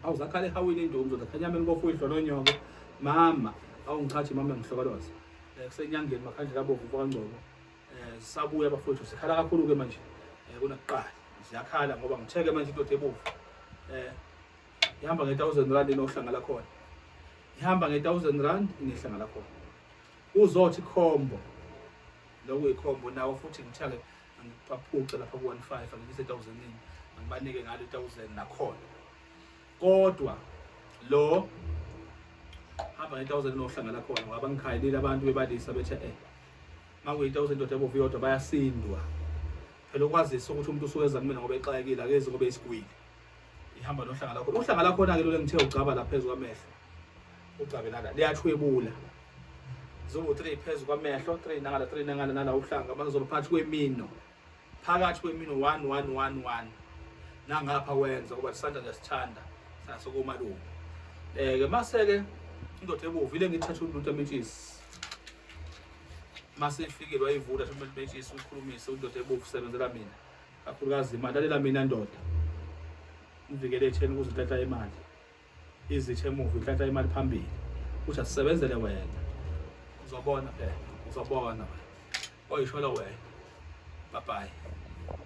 Awuzakhala ehawini induku zodakhanyameni kofuhlo nonyoko. Mama, awungichathi mama ngihlokoloza. Eh, kusenyangeni makhandlela abovu kwaNgcobo. Eh, sabuya bafowethu sikhala kakhulu ke manje. Eh, kunakuqala. Ziyakhala ngoba ngitheke manje indoda ebovu. Eh, ihamba nge-1000 rand inohlanga lakhona. Ihamba nge-1000 rand inehlanga lakhona. Uzothi combo. Lokuyikhombo nawo futhi ngithake angibaphuce lapha ku-15 angiyise 1000 angibanike ngalo 1000 nakhona. Kodwa lo hamba nge-1000 nohlanga lakhona ngoba bangikhayelile abantu bebalisa bethe eh makuyi-1000 ndoda ebovu yodwa bayasindwa. Phela ukwazisa ukuthi umuntu usuke eza kumina ngoba exakekile akezi ngoba eyisigwili. Ihamba nohlanga lakhona. Uhlanga lakhona-ke lolu engithe ugcaba la phezu kwamehlo. Ugcabe nala liyathwebula. Ziwu-3 phezu kwamehlo, 3 nangala, 3 nangala nala uhlanga bazoba phakathi kwemino. Phakathi kwemino 1 1 1 1. Nangapha wenza ngoba isandla ngiyasithanda sasokomalume. Eh ke mase ke indoda ebovu ile ngithatha umuntu ametshisi. Mase ifikile wayivula umuntu ametshisi ukhulumise indoda ebovu sebenzela mina. Kakhulukazi imali lalela mina ndoda. Ngivikele etheni ukuze uthatha imali. Izitha emuva inhlanhla imali phambili. Uthi asisebenzele wena. Uzobona phela, uzobona wena. Oyishola wena. Bye bye.